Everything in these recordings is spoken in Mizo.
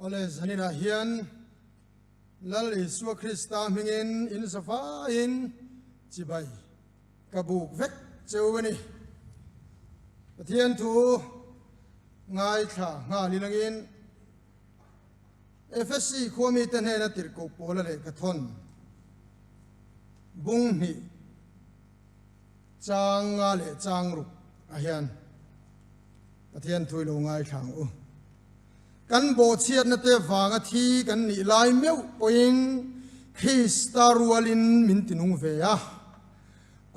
Awle zaninah hian Lal Isua Krista hmingin in zavaiin chibai ka buk vek cheu a ni. Pathian thu ngaithla nghal ilangin Efesi khuamite hnena tirhkoh pawla lehkhathawn bung hnih chang nga leh chang ruk ah hian Pathian thu i lo ngaithla ang u. Kan bawhchhiatna te vanga thi kan nih lai meuh pawhin Krista rualin min tinung ve a,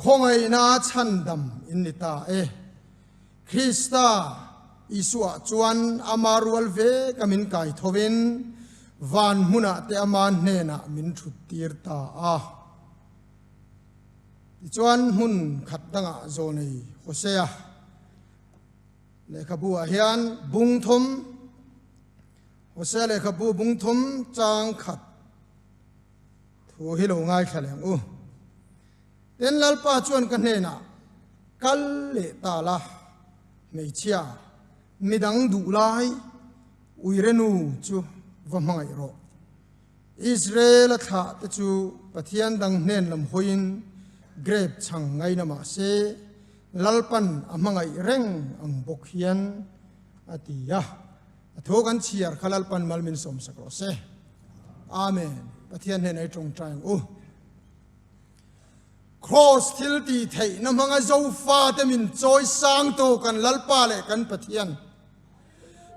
khawngaihna chhandam in ni ta e. Krista Isua chuan ama rual ve ka min kai thovin van hmunah te ama hnenah min thut tir ta a. Tichuan hmun khat dangah zawnei Hosea lehkhabu ah hian bung thum, Hosea lehkhabu bung thum chang khat thu hi lo ngaithla leh ang u. Tin, Lalpa chuan ka hnenah, Kal leh ta la, hmeichhia, midang duh lai uirenu chu va hmangaih rawh. Israel-a thlah te chu Pathian dang hnen lam hawiin grep chhang ngaina mah se, Lalpan a hmangaih reng ang bawk hian a ti a. A thu kan chhiar kha Lalpan mal min sawmsak rawh se. Amen. Pathian hnenah i tawngtai ang u. Kraws thil tih theihna hmanga Zofate min chawi sangtu kan Lalpa leh kan Pathian,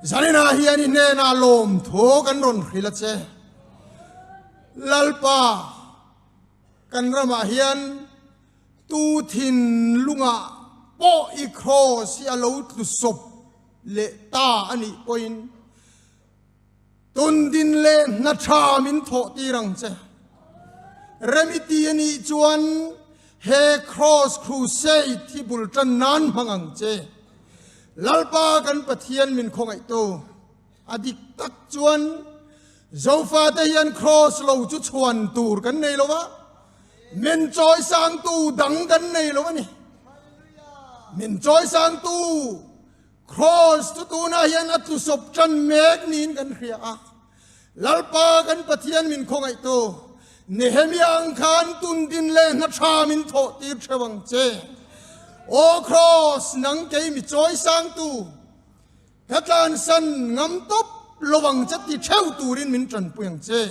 zaninah hian i hnenah lawmthu kan rawn hrilh a che. Lalpa, kan ramah hian tu thinlungah pawh i kraws hi a lo tlu sawp leh ta a nih pawhin, Tundin leh hna tha min thawh tir ang che. Remiti a nih chuan he Cross Crusade hi bul tan nan hmang ang che. Lalpa kan Pathian min khawngaihtu a dik tak chuan Zofate hian Cross lo chu chhuan tur kan nei lo va, min chawisangtu dang kan nei lo a ni. Min chawisangtu Kraws chu tunah hian a tlusawp tan mek niin kan hria a. Lalpa kan Pathian min khawngaihtu, Nehemia ang khan tundin leh hna tha min thawh tir theuh ang che. Aw Kraws, nang kei mi chawi sangtu, ka tlansan ngam tawp lo ang che ti theuh turin min tanpui ang che.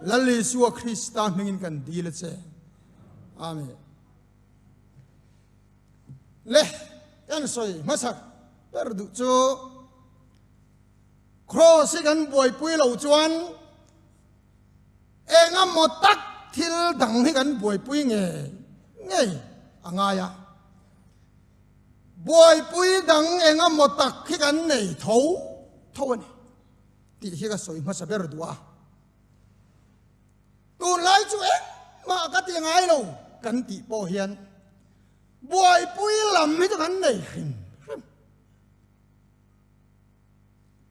Lal Isua Krista hmingin kan dil a che. Amen. Le kan sawi hmasak ber duh chu Cross hi kan buaipui lo chuan engemaw tak thil dang hi kan buaipui ngei ngei a ngai a. Buaipui dang engemaw tak hi kan nei tho tho a ni tih hi ka sawi hmasa ber duh a. Tunlai chu engmah ka ti ngai lo kan tih pawh hian buaipui lam hi chu kan nei hrim hrim.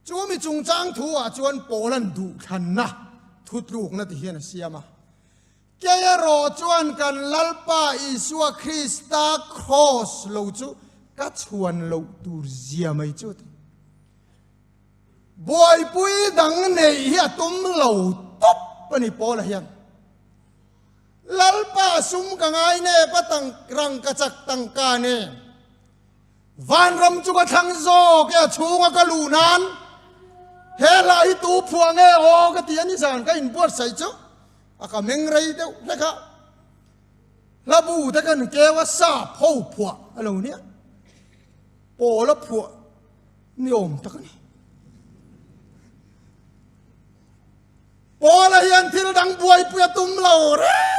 Chu mi chungchang thu ah chuan Paula'n duhthlanna thutlukna ti hian a siam a. Kei erawh chuan kan Lalpa Isua Krista kraws lo chu ka chhuan loh tur zia mai chu a ti. Buaipui dang neih hi a tum lo tawp a ni Paula hian. Lalpa sum ka ngai nep a tang rangka chak tangka nen vanram chu ka thlang zawk e a chhunga ka luh nan he hla hi tu phuah nge aw ka ti a ni zan ka inbuatsaih chu a ka meng rei deuh hlek a. Hla bu te kan keu a sap ho phuah a lo nia. Paula phuah ni awm tak a ni. Paula hian thil dang buaipui a tum lo reng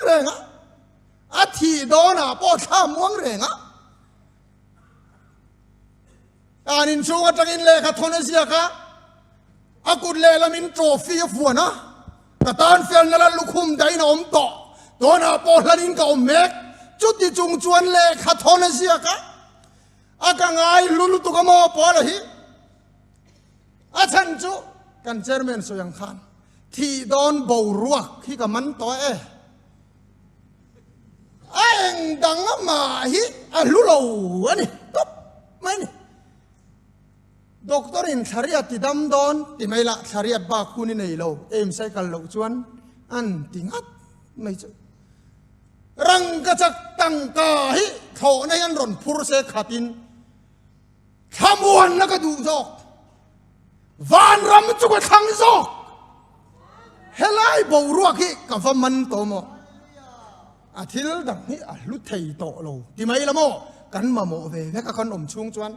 reng a, a thih dawnah pawh thla muang reng a. An inchhung atangin lehkha thawn a ziak a, a kut lehlamin trophy a fuan a, ka tan felna la lukhum dahin a awm tawh, tunah pawh hlanin ka awm mek, chuti chung chuan lehkha thawn a ziak a, a ka ngai hlu lutuk a maw Paula hi? A chhan chu kan chairman sawi ang khan thih dawn boruak hi ka man tawh e. A eng dang amah hi a hlu lo a ni tawp mai a ni. Doctor in thlariat ti dam dawn ti mai lah thlariat bak hun i nei lo aim cycle loh chuan an ti ngat mai chu. Rangkachak tangka hi thlawhna hian rawn phur se khatin thlamuanna ka duh zawk. Vanram chu ka thlang zawk. Helai boruak hi ka va man tawh maw? A thil dang hi a hlu thei tawh lo ti mai la maw? Kan mamawh ve vek a kan awm chhung chuan.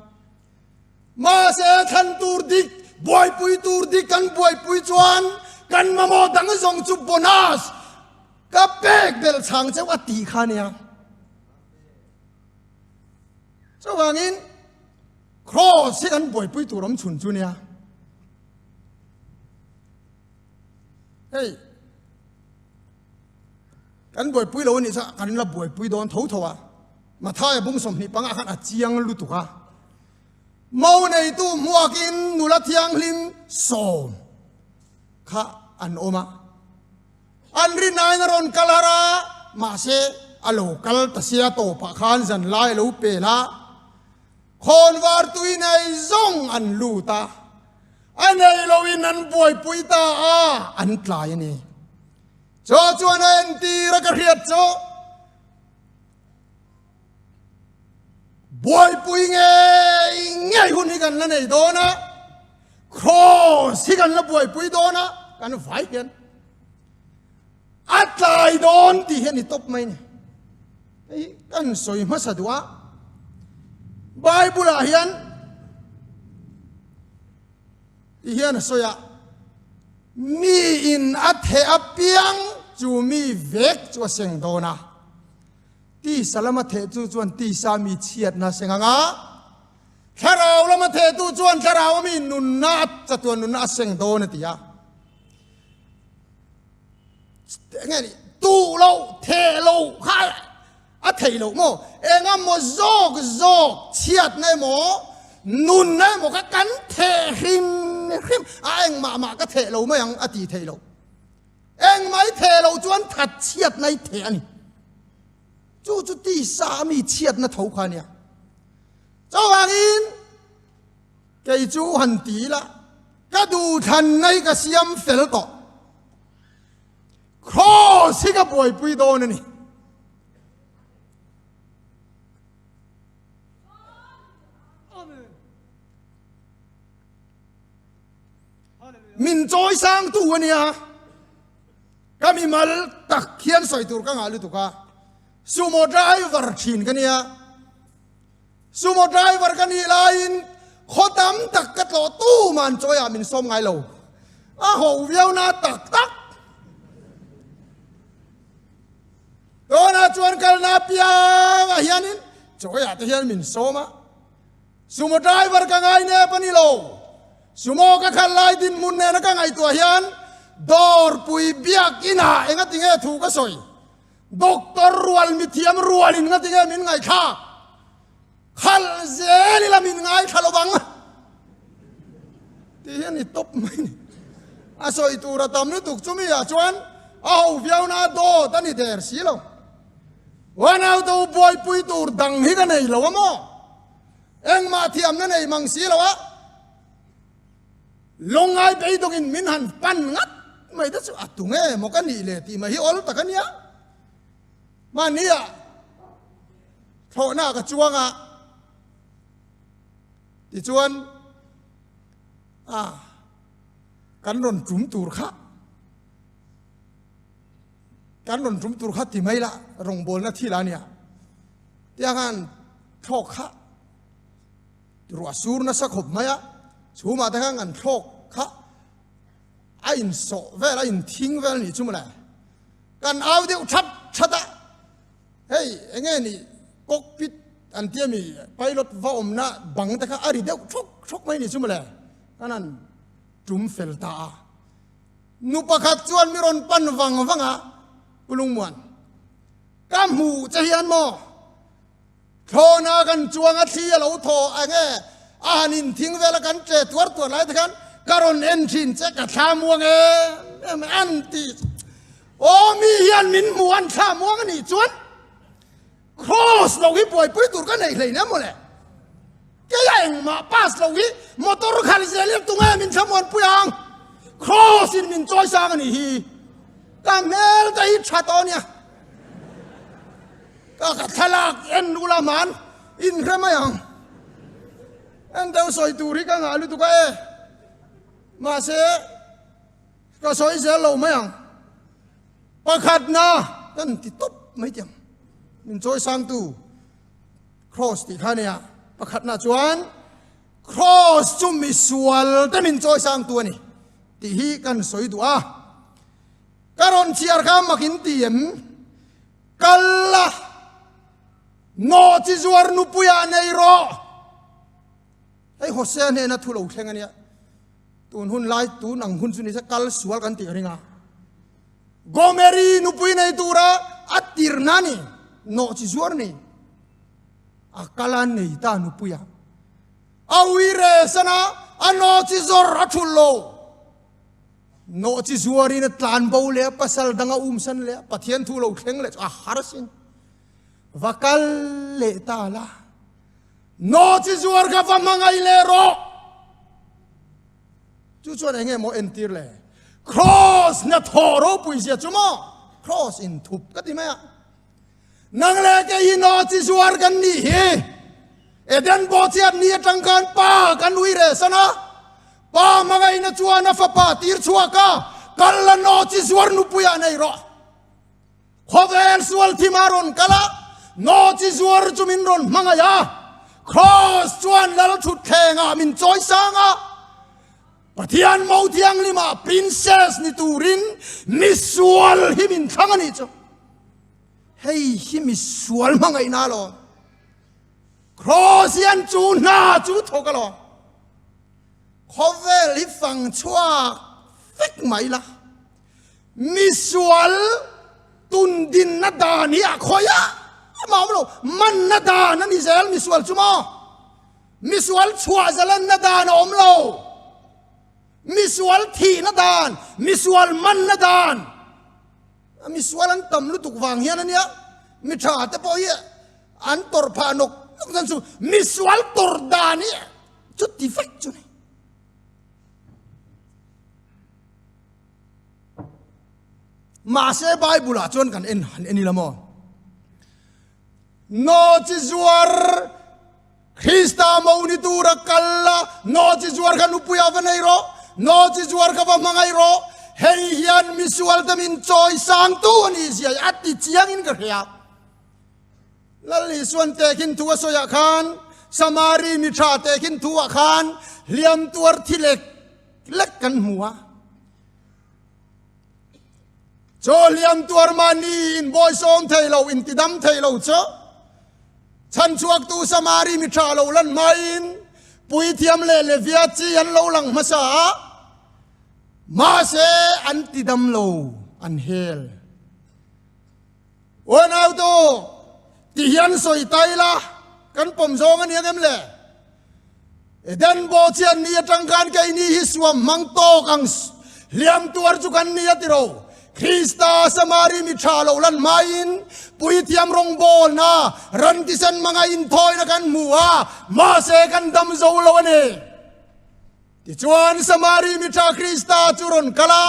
Mahse thlan tur dik, buaipui tur dik kan buaipui chuan kan mamawh dang zawng chu bonus ka pek belh chhang cheu a tih kha nia. Chuvangin Cross hi kan buaipui tur awm chhun chu nia. Hei kan buaipui lo anih chuan kan la buaipui dawn tho tho a. Mathaia bung 25 khan a chiang lutuk a. Mo neitu hmuakin nula thianghlim sawm kha an awm a. An rinaiin a rawn kal har a, mahse a lo kal ta sia tawpah khan zan lai a lo pel a. Khawnvar tui nei zawng an lut a, a nei loin an buaipui ta a, an tlai a ni. Chaw chuan a entir a ka hriat chu buaipui ngei ngei hun hi kan la nei dawn a, Cross hi kan la buaipui dawn a, kan vai hian a tlai dawn tih hi a ni tawp mai ni. Hei kan sawi hmasa duh a, Bible ah hian ti hian a sawi a, mi in a theh apiang chu mi vek chu a seng dawn a, tisa lama theh chu chuan tisa mi chhiatna a seng ang a, Thlarau lama thehtu chuan thlarau ami nunna chatuan nunna a seng dawn a ti a. Enge ni tu lo theh lo kha a thei lo maw? Enga maw zawk zawk chhiatna emaw nunna emaw kha kan theh hrim hrim a engmah mah ka theh lo mai ang a ti thei lo. Engmah i theh lo chuan that chhiatna i theh a ni. Chu chu tisa ami chhiatna tho kha a nia. Chuvangin kei chu han ti ila, ka duhthlanna hi ka siam fel tawh. Cross hi ka buaipui dawn a ni. Min chawi sangtu a nia. Ka mimal tak hian sawi tur ka ngah lutuk a. Sumo driver thin ka nia. Sumo driver ka nih laiin khaw tam tak ka tlawh tu man chawi ah min sawm ngai lo. A ho viau na tak tak. Tunah chuan kalna piang ah hianin chawi ah te hian min sawm a. Sumo driver ka ngai nep a ni lo. Sumo ka khalh lai dinhmun nena ka ngaihtuah hian dawrpui biak inah enga tinge thu ka sawi. Doctor rual mithiam rualin nga tinge min ngaihthlak? Khalh zel ila min ngaithla lo vang tih hi a ni tawp mai ni. A sawi tur a tam lutuk chumi ah chuan a ho viau na dawt a ni der si lo. Uanau te u buaipui tur dang hi ka nei lo a maw? Engmah thiamna nei mang si lo a. Lawngai beidawngin min han pan ngat mai te chu a tu nge maw ka nih le tih mai hi awl tak a nia. Mahnia thlawhna ka chuang a tichuan a kan rawn tum tur kha kan rawn tum tur kha ti mai la rawngbawlna thil a nia. Tianghan thlawk kha Ruah sur nasa khawp mai a, chhumah te khan kan thlawk kha a insawh vel a inthing vel a nih chu mawle. Kan au deuh that that a, hei enge ni cockpit an tia mi pilot va awmna bang te kha a ri deuh thawk thawk mai a nih chu mawle. Kan han tum fel ta a, nu pakhat chuan mi rawn pan vang vang a, Pu Lungmuan, ka hmuh che hian maw? Thlawna kan chuang a thli a lo thaw ang e, a han inthing vel a kan tle tuar tuar lai te khan ka rawn en thin che ka thla muang em em an ti. Aw mi hian min hmu an thla muang a nih chuan Cross lo hi buaipui tur ka nei hleinem mawle. Keia engmah pass lo hi motor khalh zel in tunge min thlamuan pui ang? Cross in min chawi sang a nih hi. Ka hmel te hi tha tawh nia. Ka ka thlalak en ula man in hre mai ang. En deuh sawi tur hi ka ngah lutuk a e. Mahse ka sawi zel lo mai ang. Pakhatna kan ti tawp mai tiang. Min chawi sang tu. Cross tih kha nia. Pakhatna chuan Cross chu misual te min chawi sangtu a ni tih hi kan sawi duh a. Ka rawn chhiar kha mak in ti em? Kal la, nawhchi zuar nupuiah nei rawh. Hei Hosea hnena thu lo thleng a nia. Tun hun lai tun ang hun chu ni se kal sual kan tih a ring a. Gomeri nupui nei tura a tirna ni, nawhchi zuar ni, a kal a nei ta nupui a. A ui reh sana a nawhchi zawr a thulh lo. Nawhchi zuarin a tlan bo leh a pasal dang a umsan leh a Pathian thu lo thleng leh chu a har sin. Va kal leh ta la. Nawhchi zuar kha va hmangaih leh rawh. Chu chuan eng nge maw entir le? Kraws hnathawh ropui zia chu maw? Kraws in thup ka ti mai a. Nang leh kei hi nawhchi zuar kan nih hi. Eden bawhchhiat ni atang khan pa kan ui reh san a. Pa hmangaihna chuan a fapa tir chhuak a, kal la nawhchi zuar nupuiah nei rawh. Khawvel sual thim a rawn kal a, nawhchi zuar chu min rawn hmangaih a, Kraws chuan lal thutthlengah min chawi sang a, Pathian Mo Thianghlimah princess ni turin misual hi min thlang a nih chu. Hei hi misual hmangaihna alawm. Kraws hian chu hna chu thawk alawm. Khawvel hi fang chhuak vek mai la. Misual tundinna dan hi a khawi a, a awm lo. Manna dan a ni zel misual chu maw? Misual chhuah zalenna dan a awm lo. Misual thihna dan, misual manna dan. Misual an tam lutuk vang hian a nia, mi tha te pawh hi an tawrh phah nawk nawk dan chu misual tawrh dan hi chuti vek chu ni. Mahse Bible ah chuan kan en han en ila maw? Nawchi zuar Krista mo ni tura kal la, nawchi zuar kha nupui a va nei rawh, nawchi zuar kha va hmangaih rawh, hei hian misual te min chawi sangtu a nih zia a ti chiang in ka hria. Lal Isuan tehkhin thu a sawiah khan Samari mi tha tehkhin thu ah khan hliam tuar thi lek lek kan hmu a. Chaw hliam tuar mahni in bawisawm thei lo, in tidam thei lo chu chhanchhuaktu Samari mi tha lo lan hmain puithiam leh Levia chi an lo lang hmasa a, mahse an tidam lo, an hel. Unau tu, ti hian sawi ta ila, kan pawm zawng a ni ang em le? Eden bo chian ni atang khan keini hi suam hmang tawk ang hliam tuar chu kan ni a ti ro. Krista Samari mi tha lo lan hmain puithiam rawngbawlna ran tisen hmanga inthawina kan hmu a, mahse kan dam zo lo a ni. Tichuan Samari mi tha Krista chu rawn kal a,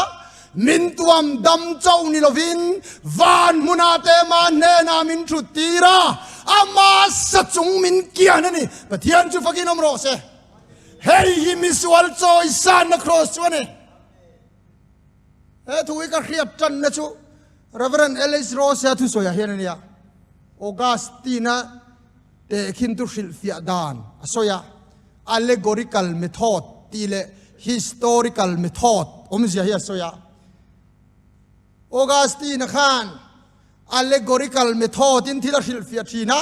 min tuam dam chauh ni lovin van hmunah te mah hnenah min thut tir a, ama sa chung min kian a ni. Pathian chu fakin awm rawh se. Hei hi misual chawi sanna kraws chu a ni. He thu hi ka hriat tanna chu Reverend L.H. Rose-a thusawiah hian a nia. Augustine-a Tehkhin chu hrilhfiah dan a sawi a, allegorical method tih leh historical method awmzia hi a sawi a. Augustine-a khan allegorical method-in thil a hrilhfiah thin a,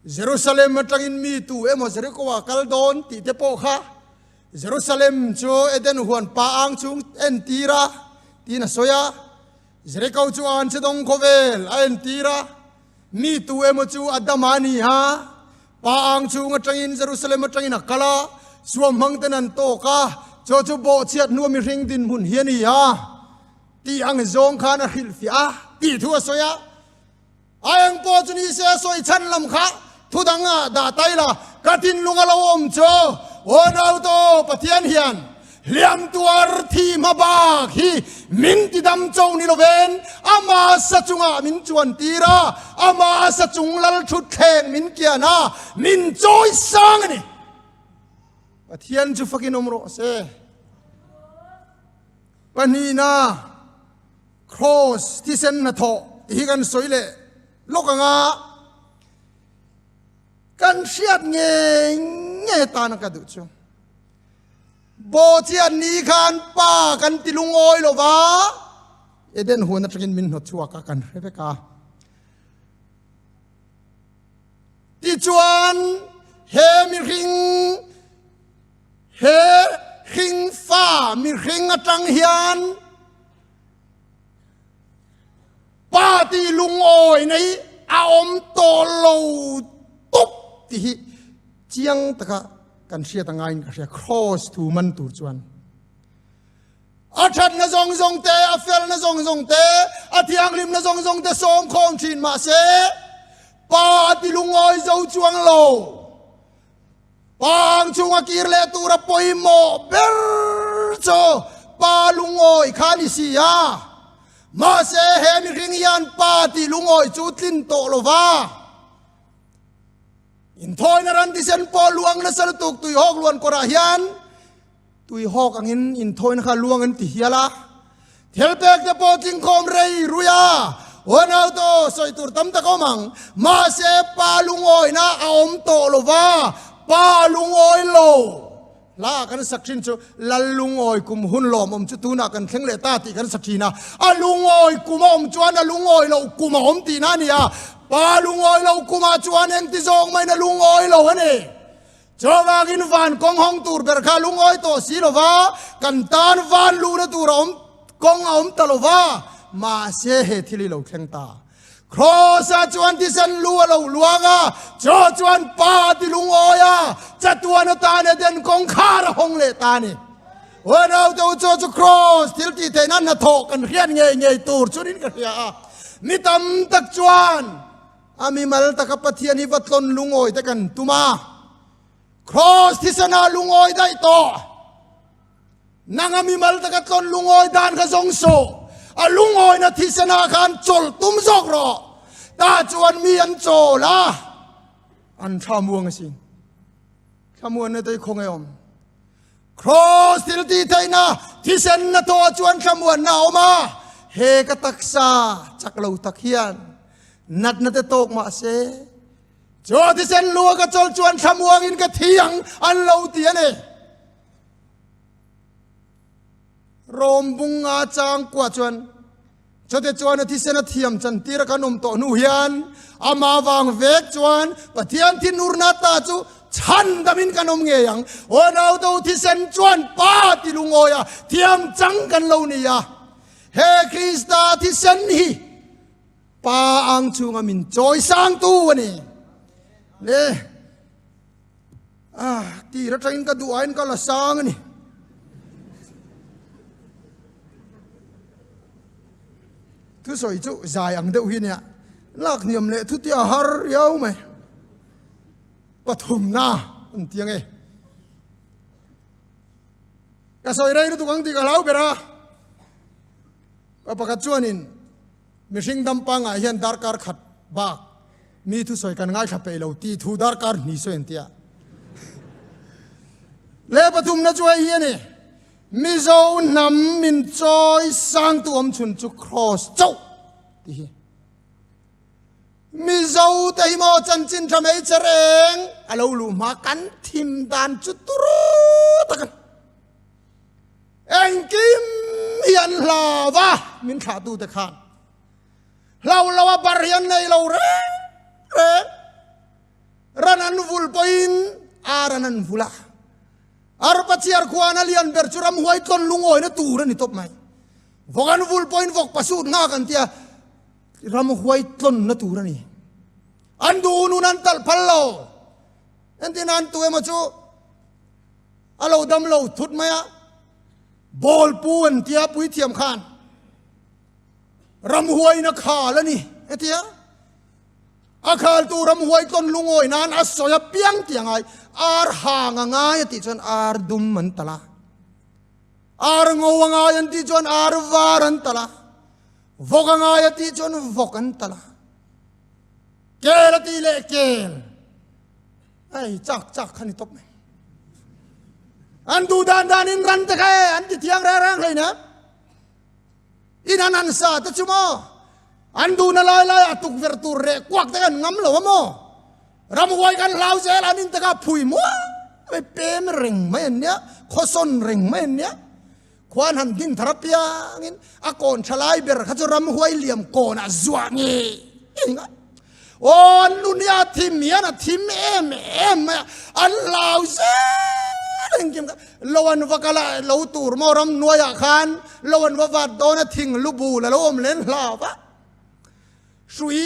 Jerusalem atangin mi tu emaw Jericho-ah kal dawn tih te pawh kha Jerusalem chu Eden huan pa ang chung entir a tiin a sawi a. Jericho chu an che dawng khawvel a entir a, mi tu emaw chu a dam a ni a, pa ang chhung atangin Jerusalem atangin a kal a, suam hmang ten an tawk a, chaw chu bawhchhiat hnua mihring dinhmun hi a ni a, tih ang zawng khan a hrilhfiah a, tih thu a sawi a. A eng pawh chu ni se a sawi chhan lam kha. Thudang ah dah tai la, ka thinlung a lo awm chu aw nauto Pathian hian hliam tuar thi hma bak hi min ti dam cho ni lovin ama sa chungah min chuan tir a, ama sa chung lal thut thleng min kian a, min chawi sang a ni. Pathian chu fakin awm rawh se. Pahnihna Cross thisen hnathawh tih hi kan sawi leh lawk ang a, kan hriat ngei ngei atana ka duh chu. Bawhchiat ni khan pa kan ti lungawi lo va, Eden huan atangin min hnawt chhuak a, kan hre vek a. Tichuan he mihring he hringfa mihring atang hian Pa ti lungawi nei a awm tawh lo tup ti hi chiang taka kan hriat a ngaiin ka hria Kraws thu man tur chuan a thatna zawng zawng te a felna zawng zawng te a thianghlimna zawng zawng te sawm khawm thin mahse pa ti lungawi zo chuang lo Pa ang chunga kir leh tura pawimawh ber chu pa lungawi kha ni si a. Mahse he mihring hian pa tih lungawi chu tlin tawh lo va. Inthawina ran thisen pawh luang nasa lutuk tuihawk luan kawrah hian tuihawk angin inthawina kha luang an ti hial a. Thil pek te pawh tlingkhawm rei rui a, unau to sawi tur tam tak awm ang. Mahse pa lungawina a awm tawh lo va, pa lungawi lo. Hla kan sak thin chu Lal lungawi kum hun lawm awm chu tunah kan thleng leh ta tih kan sa thin a. A lungawi kum a awm chuan a lungawi loh kum a awm tihna a ni a. Pa lungawi loh kumah chuan engti zawng maiin a lungawi lo a ni. Chuvangin van kawng hawng tur ber kha lungawi tawh si lo va, kan tan van luhna tur a awm kawng a awm ta lo va, mahse he thil hi lo thleng ta. Kraws-ah chuan thisen lu a lo luang a, chaw chuan pa a ti lungawi a, chatuan atan Eden kawngkhar a hawng leh ta a ni. Unaute u chaw chu kraws thil tih theihna hnathawh kan hriat ngei ngei tur chunin ka hria a, mi tam tak chuan A mimal taka Pathian hi va tlawn lungawi te kan tum a, Kraws thisena lungawi daih tawh. Nang a mimal taka tlawn lungawi dan kha zawng suh, a lungawina thisena khan chawlh tum zawk rawh. Tah chuan mi an chawl a, an thla muang asin. Thlamuanna te hi khawnge awm? Kraws thil tih theihna thisen na tawh chuan thlamuanna a awm a, he ka taksa chak lo tak hian natna te tawk mah se chu thisen lu a ka chawl chuan thlamuangin ka thi ang an lo ti a ni. Rom bunga chang kua chuan chute chuan a thisen a thiam chantir a kan awm tawh hnu hian ama vang vek chuan Pathian thinurna ta chu chhandamin kan awm ngei ang. Aw nauto thisen chuan pa ti lungawi a thiam chang kan lo ni a. He Krista thisen hi Pa ang chhunga min chawi sangtu a ni. Le ah tir atangin ka duh aiin ka la sang a ni. Thusawi chu zai ang deuh hi nia. Lak hniam leh thu tia har riau mai. Pathumna an ti ange. Ka sawi rei lutuk ang tih ka hlau ber a. Pa pakhat chuanin Mihring dam pangngai hian darkar khat bak mi thusawi kan ngaithla peih lo tih thu darkar hnih sawi an ti a. Le pathumna chu hei hi a ni, Mizo hnam min chawi sangtu awm chhun chu Kraws chauh tih hi. Mizo te hi maw chanchin tha hmeichhe reng a lo luh hma kan thim dan chu turu tak a ni. Engkim hi an hlau a, min thlahtute khan hlau lo a bar hi an nei lo reng reng. Ran an vul pawhin ar an an vul a, arpa chhiar khuan a lian ber chu ramhuai tlawn lungawina tur a ni tawp mai. Vawk an vul pawhin vawk pasut nghak an tia, ramhuai tlawnna tur a ni. An duh nun an talh phal lo. Entin an tu emaw chu A lo dam lo thut mai a, ball pu an tia puithiam khan ramhuain a khal a ni a ti a. A khaltu ramhuai tlawn lungawi nan a sawi a piang tih a ngai. Ar hang a ngai a tih chuan ar dum an talh a. Ar ngo a ngai an tih chuan ar var an talh a. Vawk a ngai a tih chuan vawk an talh a. Kel a tih leh kel. Hei chak chak kha ni tawp mai. An duh dan dan in ran te kha e an ti thiang reng reng hlei nem. In an han sa te chu maw an duhna lai lai ah tukverh tur reh kuak te kan ngam lo a maw ramhuai kan hlau zel an in te kha phui mual mai pem reng mai an nia khawsawn reng mai an nia khuan han din thar apiangin a kawn tha lai ber kha chu ramhuai liam kawn ah zuah nge nge Aw an lu nia thim hian a thim em em mai a, an hlau zel engkim kha lo an va kal a lo tur maw ram hnuaiah khan lo an va vat dawn a thing lu bul a lo awm len hlau va hrui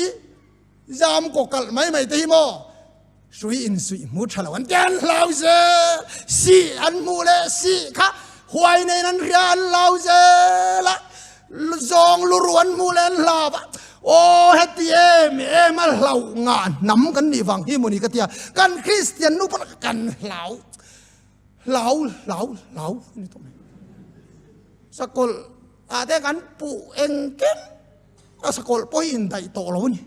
zam kaw kalh mai mai te hi maw hrui insuih hmu tha lo an ti an hlau zel sih an hmuh leh sih kha huai nen an hria an hlau zel a Zawng lu ruan hmuh leh an hlau a, aw heti em em a hlauh ngah hnam kan nih vang hi mawni ka tia, kan Kristian nu pawh kan hlau hlau hlau hlau a ni tawh mai. Sakawlh ah te kan puh engkim a sakawlh pawh hi indaih tawh lo a ni.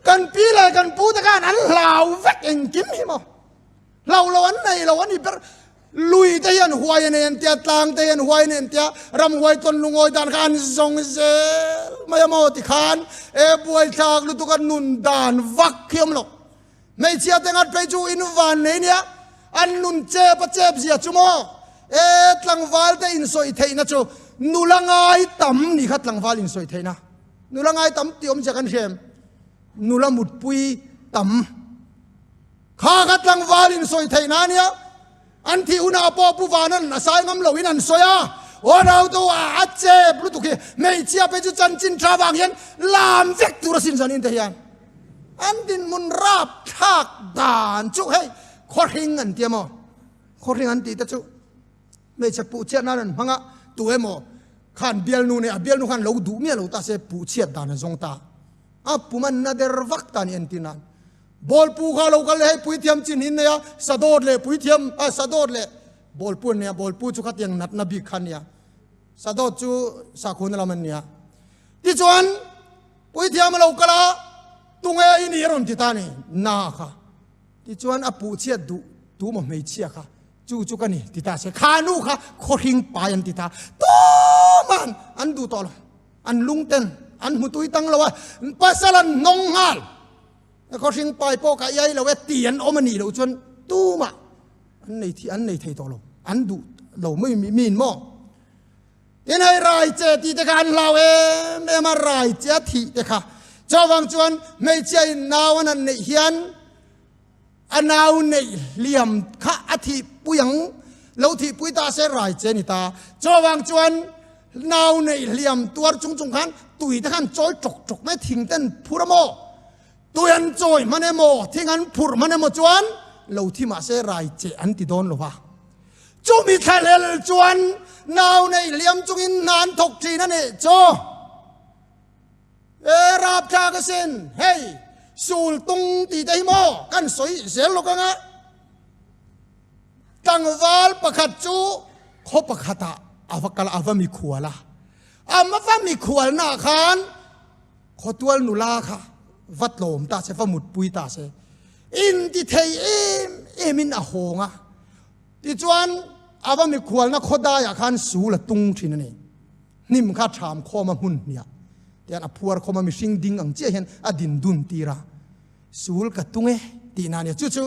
Kan pi leh kan pu te khan an hlau vek engkim hi maw. Hlau lo an nei lo a ni ber. Lui te hian huai a nei an tia, tlang te hian huai a nei an tia, ramhuai tawn lungawi dan kha an zawng zel mai a maw ti khan e buaithlak lutuk a nun dan vak hi awm lo. Hmeichhia te ngat phei chu in van nei nia, an nun chep a chep zia chu maw e tlangval te insawi theihna chu nula ngai tam ni kha tlangval insawi theihna. Nula ngai tam tih awmzia kan hria em? Nula mutpui tam. Kha kha tlangval in sawi theih na ania, an thih hunah pawh Pu Vanan a sai ngam loin an sawi a, aw nautu a a chep lutuk hi hmeichhia phei chu chanchin tha vang hian lam vek tur asin zanin te hian an dinhmun rap thlak dan chu hei khawhring an ti emaw khawhring an tih te chu hmeichhe puh chhiat nan an hmang a, tu emaw khan bialnu nei a bialnu khan lo duh miah lo ta se puh chhiat dan a zawng ta a pum an na der vak ta ni entir nan. Bawlpu kha lo kal leh hei puithiam chin hin nei a, sadawt leh puithiam ah sadawt leh bawlpu an nei a, bawlpu chu khatiang natna bik kha a nia, sadawt chu sakhuna lam an nia. Tichuan puithiam a lo kal a, tunge i ni a rawn ti ta a ni, na kha. Tichuan a puhchhiat duh tu maw hmeichhia kha chu chu ka ni ti ta se, kha nu kha khawhring pai an ti ta, tuman an duh tawh lo, an lungten an hmu tui tang lo a, pasal an hnawng nghal. Khawhring pai pawh ka iai lo e ti an awm a nih loh chuan tumah an nei thi an nei thei tawh lo an duh lo mai min maw tin hei rai che tih te kha an hlau em em a rai che a thih te kha chuvang chuan hmeichhia in nau an han neih hian a nau neih hliam kha a thih pui ang lo thih pui ta se rai che ni ta chuvang chuan Nau neih hliam tuar chung chung khan tui te khan chawi ṭawk ṭawk mai thing ten phur a maw? Tui an chawi hman emaw, thing an phurh hman emaw chuan lo thi mah se rai che an ti dawn lo va. Chumi thlahlel chuan nau neih hliam chungin hna an thawk ṭhin a nih chu. E rapthlak asin, hei sul tung tih te hi maw kan sawi zel lawk anga. Tlangval pakhat chu khaw pakhatah a va kal a, a va mikhual a. A va mikhualnaah khan khawtual nula kha va tlawm ta se, va mutpui ta se. Intithei em emin a hawng a. Tichuan a va mikhualna khawdaiah khan sul a tung thin a ni. Hnim kha ṭham khawm a hmun hniah tian a phuar khawm a, mihring ding ang chiah hian a din dun tir a. Sul ka tung e tihna a nia. Chu chu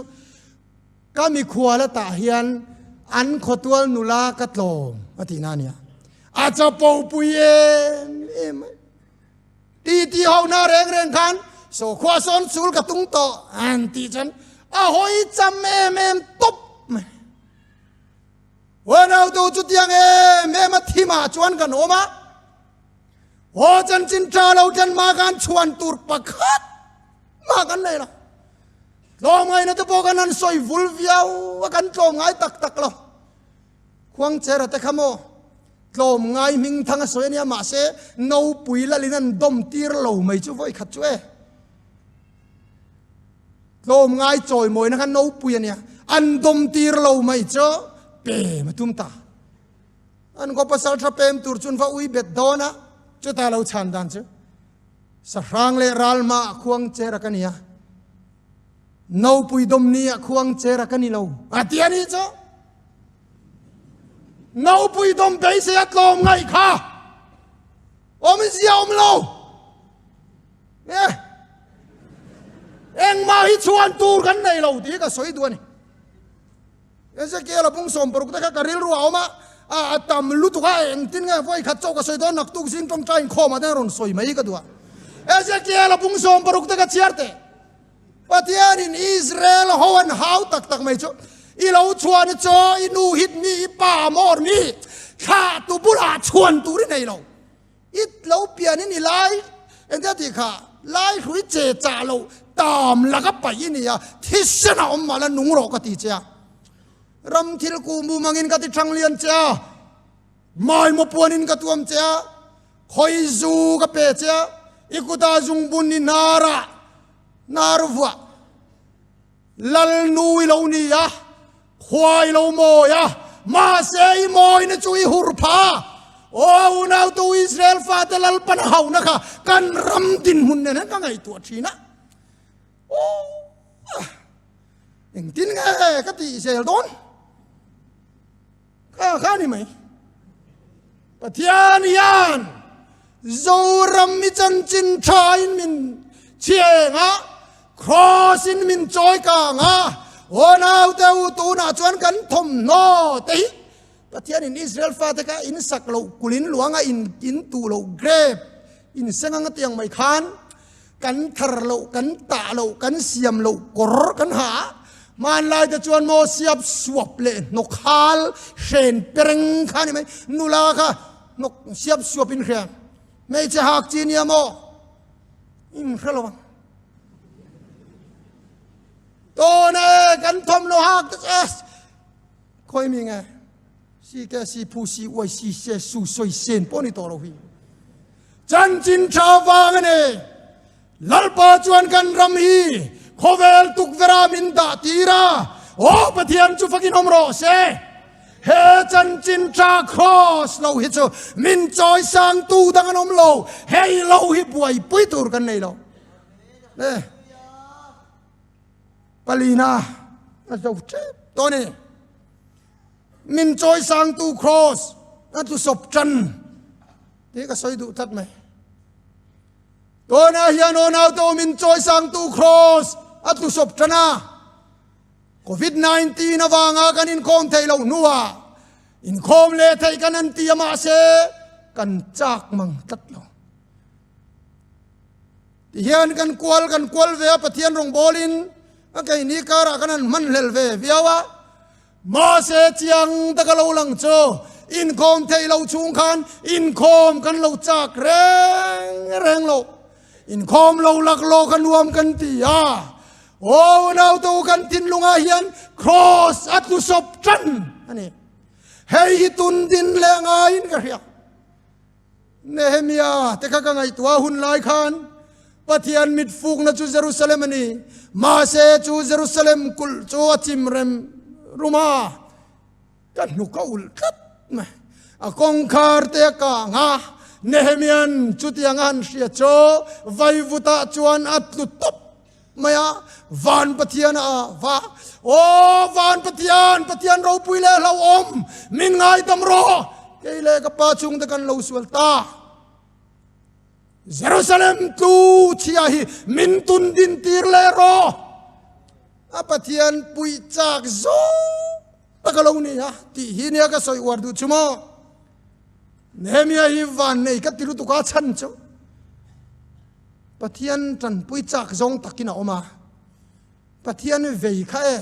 Ka mikhual atah hian an khawtual nula ka tlawm a tihna a nia. A chapo pui em em mai. Titi hohna reng reng khan sawkhua sawn sul ka tung tawh an tih chuan a hawi cham em em tawp mai. Unautu chutiang em em a thimah chuan kan awm a. Aw chanchin tha lo ṭan mah khan chhuan tur pakhat mah kan nei lo. Tlawmngaihna te pawh kan han sawi vul viau a, kan tlawmngai tak tak lo. Khuangchera te kha maw? Tlawmngai hmingthang a sawi a nia, mahse nopui lalin an dawm tir lo mai chu vawi khat chu e. Tlawmngai chawimawina kha nopui a nia, an dawm tir lo mai chu pem a tum ta. An khaw pasal tha pem tur chuan va ui bet dawn a, chuta lo chhan dan chu sahrang leh ral hmaah khuang cher a ka nia, nopui dawm ni ah khuang cher a ka ni lo a ti a nih chu. Nopui dawm beisei a tlawm ngaih kha awm zia awm lo. Eh, engmah hi chhuan tur kan nei lo tih hi ka sawi duh a ni. Ezekiel a bung 60 te kha ka rilru a awm a, a tam lutuk a, engtin nge vawi khat chauh ka sawi dawn naktuk zing tawngtai inkhawmah te rawn sawi mai hi ka duh a. Ezekiel a bung 60 te kha chhiar teh. Pathianin Israel ho an hau tak tak mai chu i lo chhuan chaw i nu hit mi i pa mawr mi thlah tu bulah chhuan tur i nei lo. I lo pianin i lai engtia tih kha lai hrui che chah lo tam laka paih i ni a, thisen a awm mah la nung rawh ka ti che a. Ram thil kuh mum angin ka ti thang lian che a, maimaw puanin ka tuam che a, khawi zu ka pe che a, i kutah zungbun i hnarah hnar vuah. Lal nu i lo ni a, khua i lo mawi a, mahse i mawina chu i hur pha. Aw unautu Israel fate Lalpan a hauhna kha kan ram dinhmun nen hian ka ngaihtuah thin a. Aw, engtin nge ka tih zel dawn? Kha kha ni mai. Pathian hian Zoram i chanchin tha in min chhieng a, cross in min chawi kang a, aw naute u tunah chuan kan thawmhnaw te hi Pathian in Israel fate kha in sak loh kulin luanga in in tuh loh grape in seng anga tiang mai khan Kan thar loh, kan tah loh, kan siam loh kawr kan ha a, hmanlai te chuan maw siap suap leh hnawk hal hren pereng kha a ni mai, nula kha hnawk siap suap in hria, hmeichhe hak chi nia maw in hre lo ang. Tawn e kan thawmhnaw hak te chu khawi mi nge si ke si phu si uai si se su sawi sen pawh ni tawh lo hi. Chanchin tha vang a ni. Lalpa chuan kan ram hi khawvel tukverha min dah tir a, Aw Pathian chu fakin awm rawh se. He chanchin tha Kraws lo hi chu min chawi sangtu dang an awm lo, hei lo hi buaipui tur kan nei lo. Eh. Palina a zo tep tawh a ni. Min chawi sangtu Kraws a tlu sawp tan. Tih ka sawi duh tlat mai. Tunah hian aw naute awm in chawisangtu Kraws a tlu sawp tan a. Covid-19 avanga kan inkhawm theih loh hnuah inkhawm leh theih kan an ti a mahse kan chak mang tlat lo. Tihian kan kual kan kual ve a Pathian rawngbawlin a keini karah kan han hmanhlel ve viau a. Mahse chiang taka lo lang chu inkhawm theih lo chhung khan inkhawm kan lo chak reng reng lo. Inkhawm lo laklawk a nuam kan ti a. Aw unautu kan thinlungah hian Kraws a tlu sawp tan a ni. Hei hi tun din leh ngaiin ka hria. Nehemia te kha ka ngaihtuah hun lai khan Pathian mit fukna chu Jerusalem a ni. Mahse chu Jerusalem kulh chu a chim rem rum a, ka hnuk a ulh tlat mai. A kawngkhar te a kang a, Nehemian chutiang a han hria chu vaivutah chuan a tlu tawp mai a, Van Pathian a va, Aw Van Pathian, Pathian ropui leh hlauhawm, min ngaidam rawh, kei leh ka pa chhungte kan lo sual ta. Jerusalem tlu chhia hi min tun din tir leh rawh. A Pathian puih chak zawk tak a lo ni a tih hi nia ka sawi uar duh chu maw. Nehemia hi van nei ka ti lutuk a chhan chu. Pathian tanpui chak zawng takin a awm a, Pathian vei kha e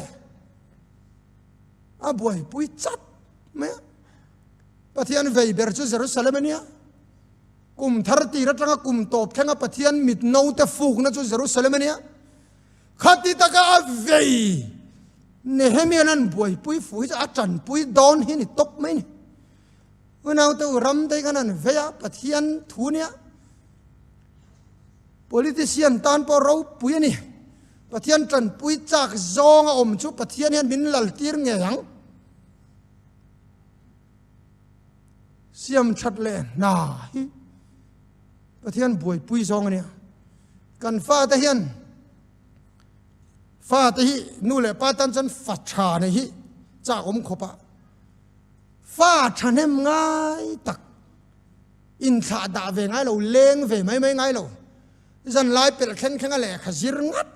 a buaipui chat mai a. Pathian vei ber chu Jerusalem a nia. Kum thar tir atanga kum tawp thlenga Pathian mit note fukna chu Jerusalem a nia. Khati taka a vei Nehemian an buaipui fu hi chu a tanpui dawn hi ni tawp mai ni. Unaute u ram te kan han vei a, Pathian thu nia. Politician tan pawh ropui a ni. Pathian tanpui chak zawng a awm chu Pathian hian min lal tir ngei ang. Siam that leh hna hi Pathian buaipui zawng a nia. Kan fate hian fate hi nu leh pa tan chuan fa tha nei hi chak awm khawp a. Fa thahnem ngai tak inthlah dah ve ngai lo, leng ve mai mai ngai lo. Zan lai pelh thleng thleng a lehkha zir ngat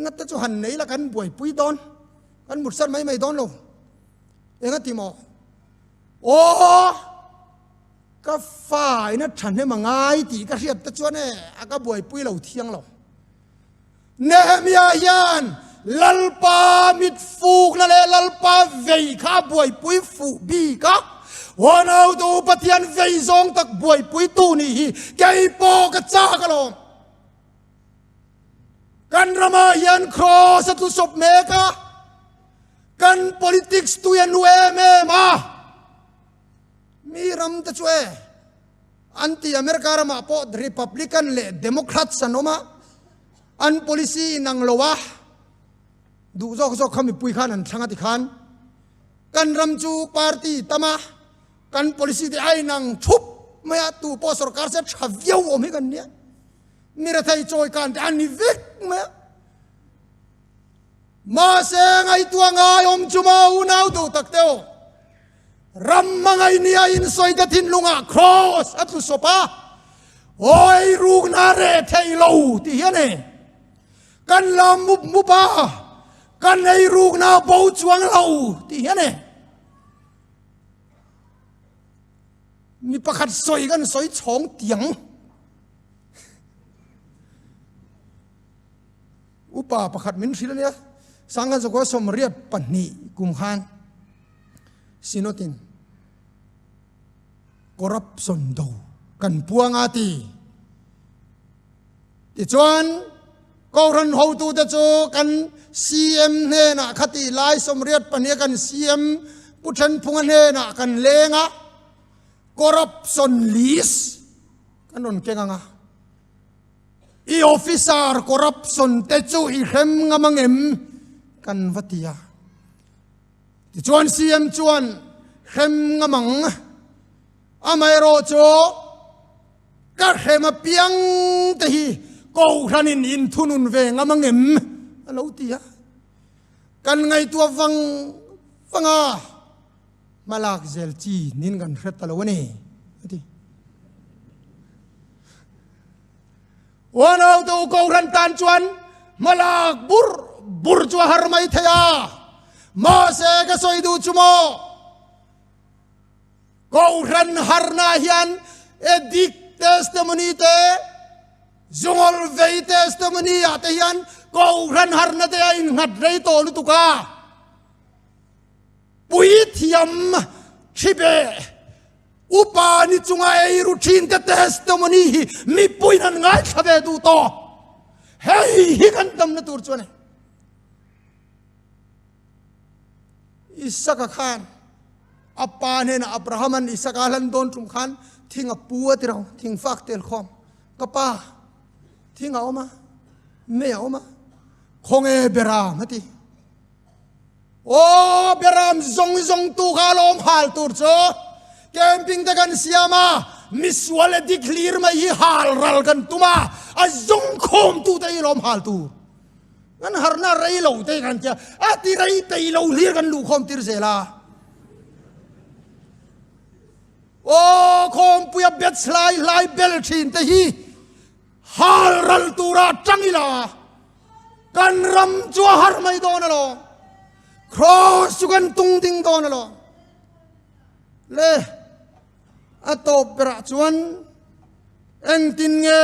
ngat te chu han nei la kan buaipui dawn, kan mutsan mai mai dawn lo. Eng a ti maw? Aw! Ka fa in a thahnem a ngai tih ka hriat te chuan e a ka buaipui lo thiang lo. Nehemiah hian Lalpa mit fukna leh Lalpa vei kha a buaipui fuh bik a, Uanautu Pathian vei zawng tak buaipui tu nih hi kei pawh ka chak alawm. Kan ramah hian Kraws a tlusawp mek a, kan politics tui a nu em em a, mi ram te chu e an ti America ramah pawh Republican leh Democrats an awm a, an policy inang lo a, duh zawk zawk kha mipui khan an thlang a ti khan kan ram chu party tam a, kan policy te a inang thup mai a, tu pawh sorkar se tha viau awm hi kan nia, mi rethei chawi kan te an ni vek mai a. Mahse ngaihtuah ngai awm chu maw unau duh tak te aw. Ram hmangaih nia insawi te thinlungah Kraws a tlu sawp a, Awi rukna reh thei lo tih hian e kan la mup mup a, kan ei rukna bo chuang lo tih hian e mi pakhat sawi kan sawi chhawng tiang. Upa pakhat min hrilh a nia, Sangha Zakua 82 kum khan Synod-in corruption do kan puang a ti. Tichuan, Kohhran hotute chu kan CM hnenah khati lai 82 kan CM Pu Thenphunga hnenah kan leng a, corruption list kan rawn keng ang a. I officer corruption te chu i hrem ngam angem? Kan va ti a. Tichuan CM chuan hrem ngam ang. Amaherawh chu ka hrem apiang te hi Kohhranin inthunun ve ngam angem? A lo ti a. Kan ngaihtuah vang vang a. Hmalak zel chi nin kan hre ta lo a ni, a ti. Uanautu Kohhran tan chuan hmalak bur bur chu a har mai thei a, mahse ka sawi duh chu maw, Kohhran harna hian addict testimony te, zungawl vei testimony ah te hian Kohhran harna te a innghat rei tawh lutuk a. Puithiam Hribe upa ni chunga eiru thin te testimony hi mipuiin an ngaithla ve duh tawh. Hei hi kan damna tur chu a ni. Isaka khan a pa hnenah Abrahaman Isaka hlan dawn tum khan thing a pu a ti ro, thing fak tel khawm. Ka pa, thing a awm a, mei a awm a, khawnge beram a ti. Aw Beram zawng zawng tu kha lawm hal tur chu camping te kan siam a, misual leh dik hlir mai hi hal ral kan tum a, a zawng khawm tu te hi lawm hal tur. Kan harna rei lo te kan tia, a ti rei peih lo hlir kan luh khawm tir zel a. Aw khawmpuia batch hlai hlai bel thin te hi hal ral tura tang ila. Kan ram chu a har mai dawn alawm. Kraws chu kan tung ding dawn alawm. Le a tawp berah chuan engtin nge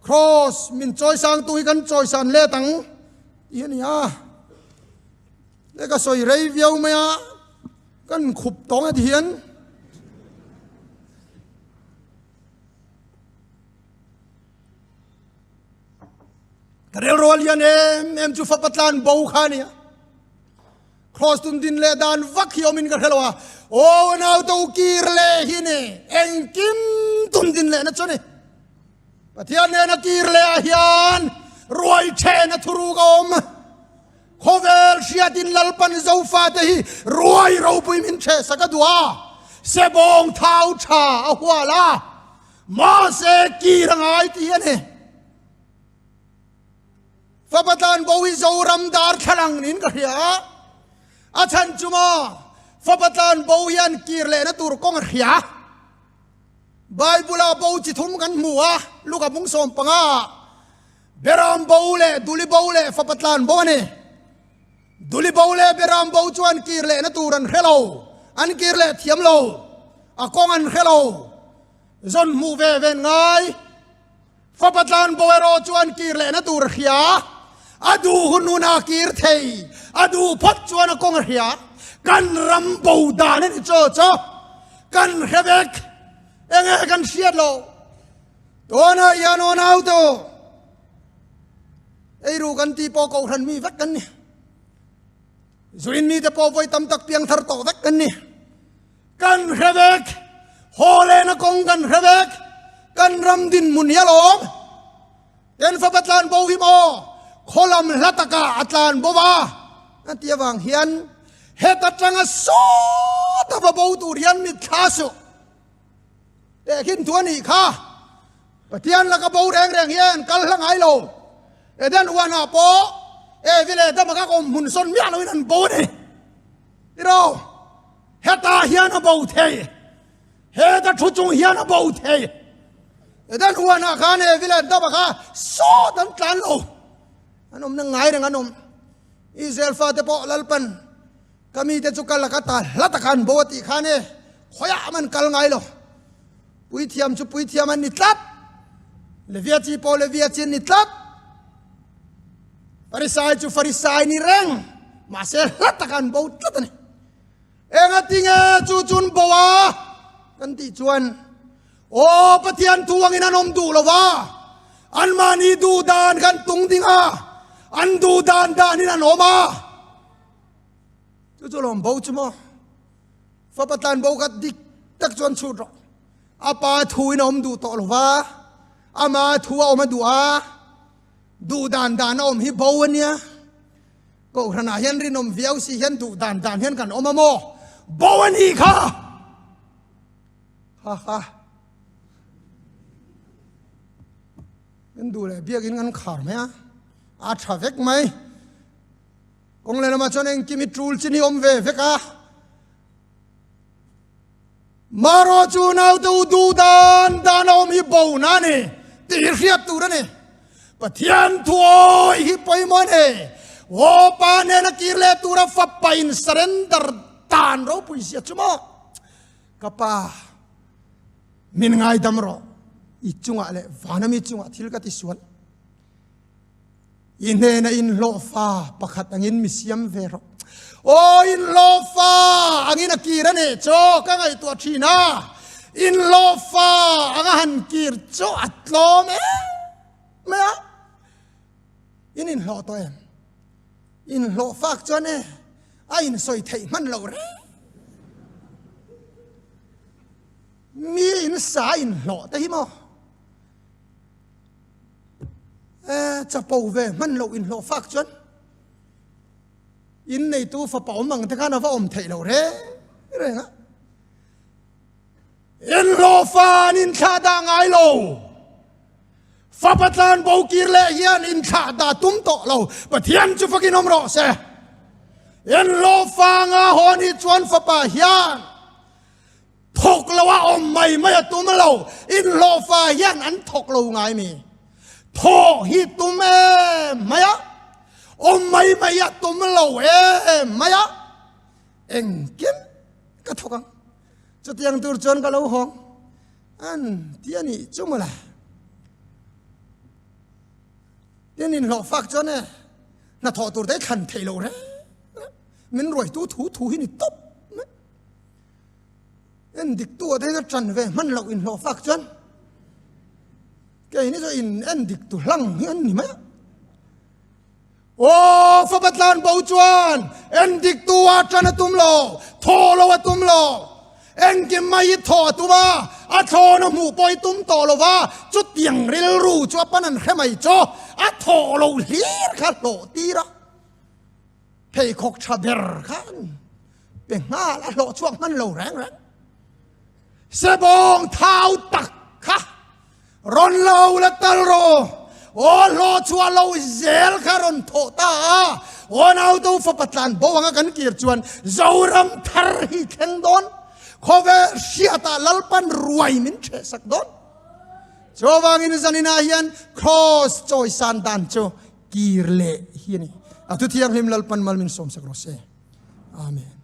kraws min chawisangtu hi kan chawisan let ang tih a ni a. Le ka sawi rei viau mai a, kan khup tawng a ti hian. Ka relrual hian em em chu fapa tlan bo kha nia. Cross tun din leh dan vak hi awmin ka hre lo a, aw naute u kir leh hi ni, engkim tun din lehna chu a ni. Pathian nena kir leh ah hian ruai thehna thuruk a awm. Khawvel hriatin Lalpan Zofate hi ruai ropui min theh sak a duh a, sebawng thau tha a hual a, mahse kir a ngai tih a ni. Fapa tlanbo hi Zoram darthlalang niin ka hria a, a chhan chu maw fapa tlanbo hian kir lehna tur kawng a hria. Bible-ah bo chi thum kan hmu a, Luka bung 15 ah Beram bo leh Duli bo leh fapa tlanbo a ni. Duli bo leh Beram bo chuan kir lehna tur an hre lo, an kir leh thiam lo, a kawng an hre lo, zawn hmuh ve ven ngai. Fapa tlan bo erawh chuan kir lehna tur a hria, a duh hun hun a kir thei, a duh phawt chuan a kawng a hria. Kan ram bo dan a ni chaw chaw, kan hre vek, enge kan hriat loh. Tunah hian aw naute aw, eiru kan tih pawh kohhran mi vek kan ni. Zuin mite pawh vawi tam tak piangthar tawh vek kan ni. Kan hre vek, haw lehna kawng kan hre vek, kan ram dinhmun hi a lawm. Ten fapa tlan bo hi maw khaw lam hla takah a tlan bo va a ti avang hian heta tanga sawta va bo tur hian mitthla suh. Tehkhin thu a nih kha. Pathian laka bo reng reng hian kal hla ngai lo. Eden uanah pawh Evi leh Adama kha awm hmun sawn miah loin an bo a ni. Tiraw, hetah hian a bo thei. Heta thu chung hian a bo thei. Eden huanah khan Evi leh Adama kha sawt an tlan lo. An awmna ngai reng an awm. Israel fate pawh Lalpan ka mite chu ka laka ta hla taka an bo a tih khan e, khawiah man kal ngai lo. Puithiam chu puithiam an ni tlat. Levia chi pawh Levia chi an ni tlat. Farisai chu Farisai ni reng, mahse hla taka an bo tlat a ni. Enga tinge chu chun bo a? Kan tih chuan, Aw Pathian thu angin an awm duh lo va, anmahni duh dan kan tung ding a, an duh dan danin an awm a. Chu chu lawm bo chu maw? Fapa tlan bo kha dik tak chuan chhut rawh. A pa thuin a awm duh tawh lo va, ama thu a awm a duh a. Duh dan dan a awm hi bo a nia. Kohhranah hian rinawm viau si hian duh dan dan hian kan awm a maw? Bo a nih kha! Ha ha. Kan duh leh biakin kan khar mai a, a tha vek mai. Kawng leh lamah chuan engkim hi tul chin hi awm ve vek a. Maro chu naute u duh dan dan a awm hi bo na a ni tih hi hriat tur a ni. Pathian thuawi hi pawimawh a ni. Aw pa nena kir leh tura fapa in surrender dan ropui zia chu maw? Ka pa min ngaidam rawh, i chungah leh vana mi chungah thil ka ti sual. I hnena inhlawhfa pakhat angin mi siam ve rawh. Aw inhlawhfa angin a kir a nih chaw ka ngaihtuah thin a, inhlawhfa anga han kir chu a tlawm em mai a. In inhlawh tawh em? Inhlawhfak chuan e a insawi theih hman loh reng. Mi insa inhlawh te hi maw? Eh, chapo ve hman loh inhlawh fak chuan in neitu fapa awm ang te khan a va awm theih loh reng reng a. Inhlawh fa an inthlah dah ngai lo. Fapa tlan bo kir leh hian inthlah dah tum tawh lo. Pathian chu fakin awm rawh se. Inhlawh fa nga haw ni chuan fapa hian Thawk lo a awm mai mai a tum lo, inhlawhfa hian an thawk lo ngai mi. Thawh hi tum em mai a, awm mai mai a tum lo em mai a, engkim ka thawk ang. Chutiang tur chuan ka lo hawng an ti a nih chu mawle. Tin inhlawhfak chuan e, hnathawh tur te thlan theih loh reng reng, min ruaitu thu thu hi ni tawp mai. En dik tu ah te hian a ṭan ve hman loh inhlawh fak chuan keini chu in en dik tu hlang hi an ni mai a. Aw fapa tlan bo chuan endik tu ah tan a tum lo, thaw lo a tum lo. Engkim mai hi thaw a tum a, a thlawn a hmuh pawh i tum tawh lo va, chutiang rilru chu a pan an hre mai chu a thaw lo hlir kha hlawh tir a, pheikhawk tha ber khan pe nghal a hlawh chhuak hman lo reng reng. Sebawng thau tak kha Rawn lo la tal rawh. Aw hlawh chhuah lo zel kha rawn thawh ta a. Aw nauto fapa tlan bo anga kan kir chuan Zoram thar hi thleng dawn. Khawvel hriatah Lalpan ruai min ṭheh sak dawn. Chuvangin zaninah hian Kraws chawisan dan chu kir leh hi a ni. A thuthianghlim Lalpan mal min sawmsak rawh se. Amen.